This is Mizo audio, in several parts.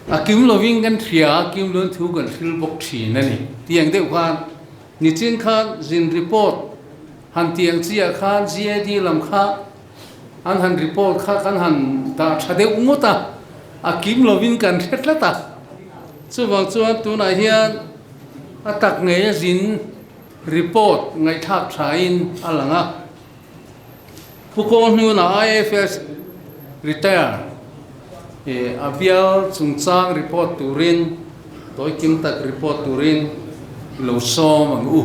A kim lovin kan hria a, kim lovin thu kan hril bawk thin a ni. Tiang deuh khan nichin khan zin report han tiang chiah khan GAD lam kha an han report kha kan han dah tha deuh ngawt a, a kim lovin kan hre tlat a. Chuvang chuan tunah hian a tak ngei a zin report ngaihthlak thain a lang a. Pu Kawl hnunah IFS retire i a bial chungchang report turin tawi kim tak report turin i lo sawm ang u.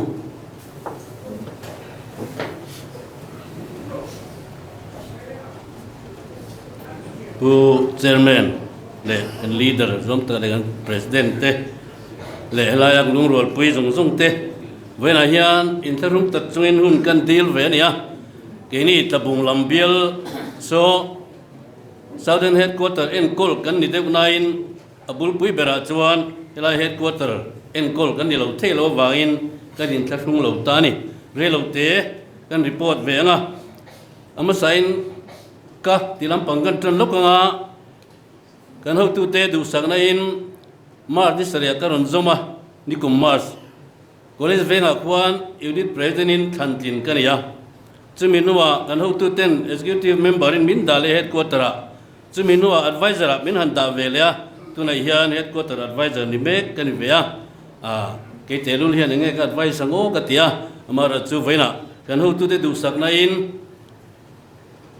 Pu Chairman leh kan Leader zawm tak leh kan President te leh helaia lungrualpui zawng zawng te Vawiinah hian inthlahrung tak chungin hun kan dil ve a ni a, keini Tlabung lam bial saw Southern Headquarter enkawl kan ni deuh nain a bulpui berah chuan helai Headquarter enkawl kan ni lo thei lo avangin kan inthlahrung lo ta a ni. Reilo te kan report ve ang a, a hmasain ka ti lampang kan tan lawk ang a, kan hotute duhsakna in March ni sarih ah ka rawn zawm a, nikum March. College vengah khuan Unit President in thlan tlin ka ni a, chumi hnuah kan hotuten Executive Member in min dah leh Headquarter ah, chumi hnuah Advisor ah min han dah ve leh a, tunah hian Headquarter Advisor ni mek ka ni ve a, ah kei tehlul hian enge ka advice ang aw ka ti a, amaherawhchu chu vawiinah kan hotute duhsakna in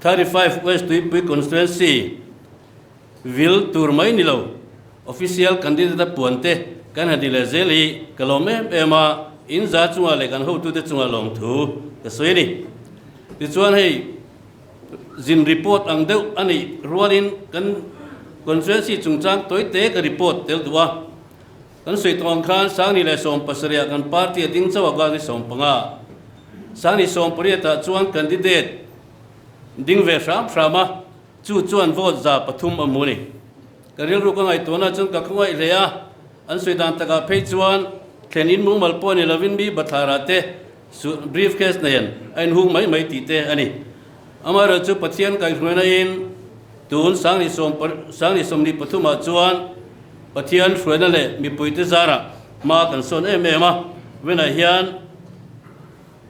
35 West Tuipui Constituency Vil tur mai ni lo, official candidate a puan te kan han ti leh zel hi ka lawm em em a, in za chungah leh kan hotute chungah lawmthu ka sawi a ni. Tichuan hei zin report ang deuh a nih rualin kan constituency chungchang tawite ka report tel duh a, kan sawi tawh ang khan Sangni leh 70 ah kan party a ding chauh a Gandhi 15, Sangni 18 ah chuan candidate ding ve hram hram a, Chu chuan vote 300 a hmu a ni. Ka rilru ka ngaihtuahna chuan ka khawngaih hle a, an sawi dan takah phei chuan thlen in mumal pawh ni lovin mi bathlarah te briefcase nen a inhung mai mai tih te a ni. Amaherawhchu chu Pathian kaihhruaina in tun 2023 ah chuan Pathian hruaina leh mipuite zarah hma kan sawn em em a, venah hian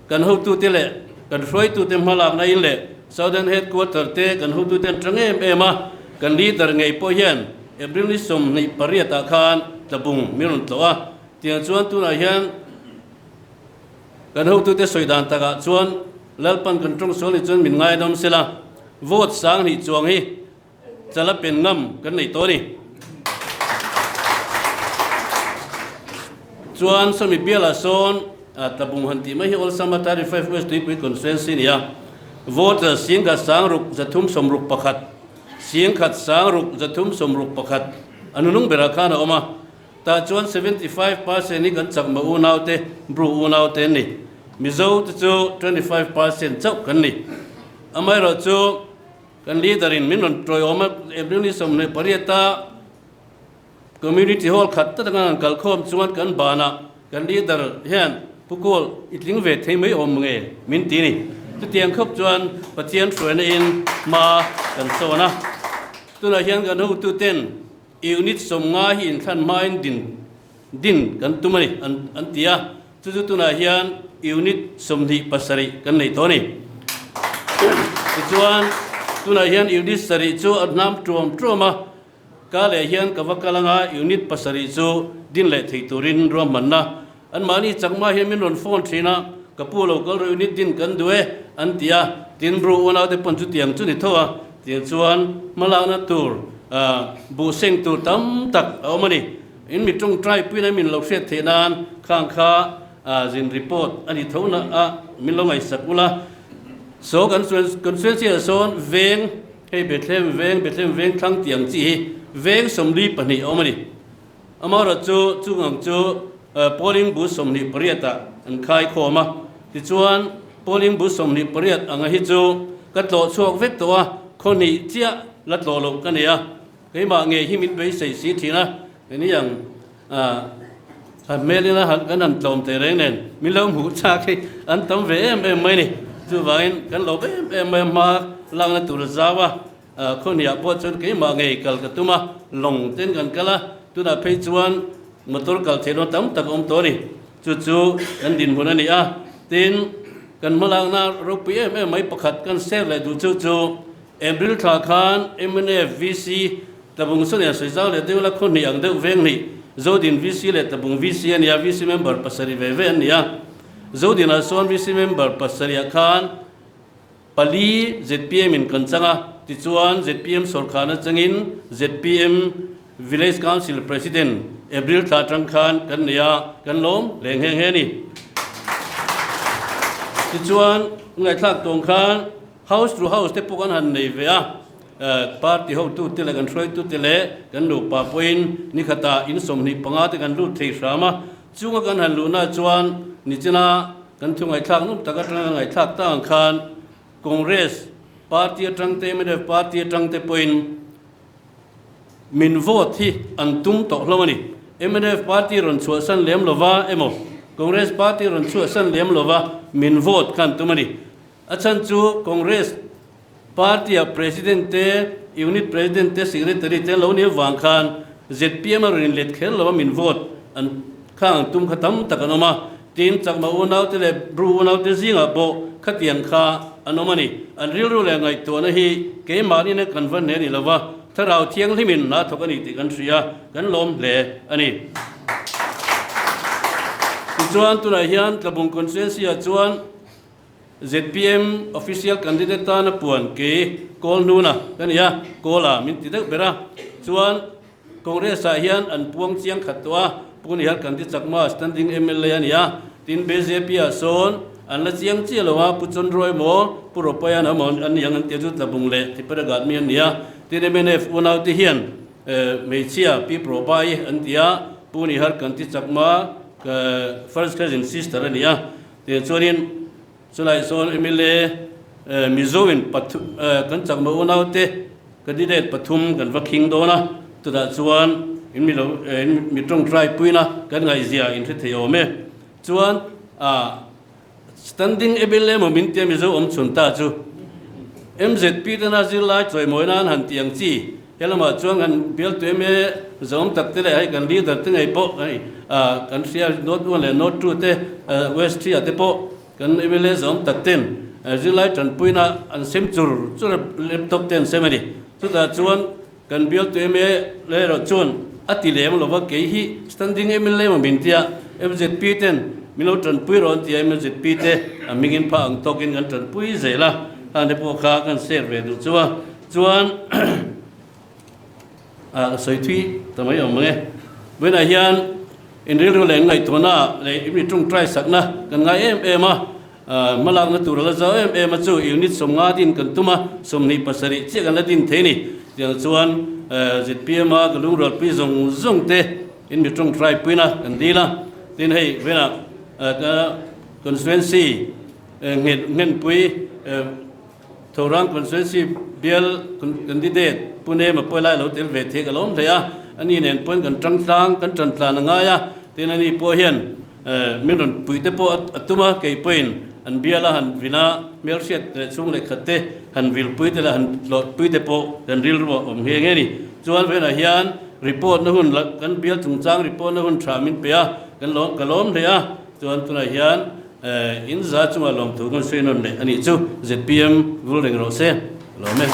Kan hotute leh kan hruaitute hmalakna in leh Southern Headquarter te kan hotute an tang em em a, kan leader ngei pawh hian April ni 28 ah khan tlabung min rawn tlawh a, tiang chuan tunah hian kan hotute sawi dan takah chuan Lalpan kan tawng sual ni chuan min ngaidam sela, vote 2000 chuang hi chala pen ngam kan nei tawh a ni. Chuan sawmi bialah sawn tlabung han tih mai hi awlsam a 35 West Tuipui Constituency a ni a, voter 3661, 3661, a nunung berah khan a awm a, tah chuan 75% hi kan chakma unaute, Bru unaute an ni. Mizo te chu 25% chauh kan ni. Amaherawhchu Kan leader in min rawn tawiawm a, April ni 28 a Community Hall khat tak atanga kan kalkhawm chuan kan banah kan leader hian Pu Kawl i tling ve thei mai awm nge min ti ni. Chutiang khawp chuan Pathian hruaina in hma kan sawn a. Tunah hian kan hotu ten unit 50 hi inthlan hmain din din kan tum a ni an ti a. Chu chu tunah hian unit 27 kan nei tawh a ni. Tichuan tunah hian unit sarih chu a hnam tuam tuam a, ka leh hian ka va kal anga unit pasarih chu din leh thei turin ruahmanna anmahni chakma hian min rawn phone thin a, ka pu lo kal rawh unit din kan duh e an ti a, tin ru unaute pawn chutiang chu ni tho a, tiang chuan hmalakna tur buhseng tur tam tak a awm a ni. In mi tawngtai puina min lo hriat theih nan khang kha zin report a ni tho na a min lo ngaihsak ula. So kan constituency ah sawn veng hei Bethlehem veng Bethlehem veng thlang tih ang chi hi veng 42 a awm a ni. Amaherawh chu chung ang chu polling booth 28 ah an khai khawm a. Tichuan polling booth 28 anga hi chu ka tlawh chhuak vek tawh a, khaw hnih chiah la tlawh loh ka nei a. Keimah ngei hi min beisei si thin a, kei ang han hmel ila kan han tlawm teh reng nen min lo hmuh chak hi an tam ve em em mai ni. Chuvangin kan lawm em em mai a, hma lakna tur a zau a. Khawhniah pawh chuan keimah ngei kal ka tum a, lawng ten kan kal a, tunah phei chuan motor kal theih dawn tam tak a awm tawh a ni. Chu chu kan dinhmun a ni a, tin, kan hmalakna ropui em em mai pakhat kan share leh duh chu chu April thla khan mnf VC Tlabung Sonia Sawichang leh Deuhla Khawhnih ang deuh veng hnih Zodin VC leh Tlabung VC a ni a, VC member pasarih ve ve an ni a. Zodinah sawn VC member pasarihah khan pali zpm in kan chang a, tichuan zpm sawrkharna changin zpm Village Council President April thla atang khan kan nei a, kan lawm hle nghe nghe a ni. Tichuan ngaihthlak tawng khan House to house te pawh kan han nei ve a, party hotute leh kan hruaitute leh kan nupa pawhin nikhatah in 25 te kan lut thei hram a, chunga kan han luhna chuan nichina kan thu ngaihthlak nawm tak atanga ngaihthlak tak ang khan Congress party atang te mnf party atang te pawhin min vote hi an tum tawh hlauh a ni. Mnf party rawn chhuahsan lem lova emaw Congress party rawn chhuahsan lem lova min vote kha an tum a ni. A chhan chu Congress party-a President te, Unit President te, Secretary te an lo nih avang khan zpm a rawn inlet kher lo a, min vote an khang tum kha tam tak an awm a. Tin, Chakma unaute leh Bru unaute zingah pawh khatiang kha an awm a ni. An rilru leh ngaihtuahna hi keimahni nen kan va hne ni lo va, Thlarau Thianghlimin hna thawk a ni tih kan hria, kan lawm hle a ni. Tichuan, tunah hian Tlabung Constituency-ah chuan Zpm official candidate tana puan kei kawl hnuna ka ni a, kawla min ti deuh ber a. Chuan Congress ah hian an puang chiang khat tawh a, Pu Nihar Kanti Chakma standing mla a ni a, tin bjp ah sawn an la chiang chiah lo a, Pu Chonroy emaw Pu Ropayan emaw an ni ang an tia chu Tlabung leh Tipperaghat mi an ni a, tin mnf unaute hian hmeichhia Pi Probai an ti a, Pu Nihar Kanti Chakma first cousin sister a ni a. Tiang chuanin chulai sawn mla Mizoin kan chakma unaute candidate pathum kan va khing dawn a, chutah chuan in mi lo in mi tawngtai puina kan ngaihzia in hre thei awm e. Chuan standing mla maw min tia Mizo awm chhun ta chu MZP tena zirlai chawimawi nan han tih ang chi He lamah chuan kan bialtu eme zawm tak te leh hei kan leader te ngei pawh hei kan hria North 1 leh North 2 te West 3 ah te pawh kan mla zawm tak ten zirlai tanpuina an sem chur chur a laptop te an sem a ni. Chutah chuan kan bialtu eme leh erawh chuan a ti lem lova kei hi standing mla maw min tia MZP ten min lo tanpui rawh an ti a MZP te a hmingin pha ang tawkin kan tanpui zel a hang te pawh kha kan share ve duh chu a. Chuan a ka sawi thui ta mai awm ang e. Vawiinah hian in rilru leh ngaihtuahna leh in tawngtai sakna kan ngai em em a, hmalakna tur a la zau em em a chu unit 50 din kan tum a, 27 chiah kan la din thei a ni. Tiang chuan zpm a ka lungrualpui zawng zawng te in mi tawngtai puina kan dil a, tin hei vawiinah ka constituency nghenpui Thorang Constituency bial candidate Pu Nema pawh lai lo tel ve thei ka lawm hle a, ani nen pawhin kan tang tlang, kan tan tlan a ngai a, tin ani pawh hian min rawn pui te pawh a tum a, kei pawhin an bial a han vil a, hmelhriat leh chhung leh khat te han vil pui te leh han tlawh pui te pawh kan rilru a awm nghe nghe a ni. Chuan velah hian report na hun kan bial chungchang report na hun tha min pe a, kan lawm ka lawm hle a, chuan tunah hian In za chungah lawmthu kan sawi nawn leh a nih chu zpm vul reng rawh se. Lawm e.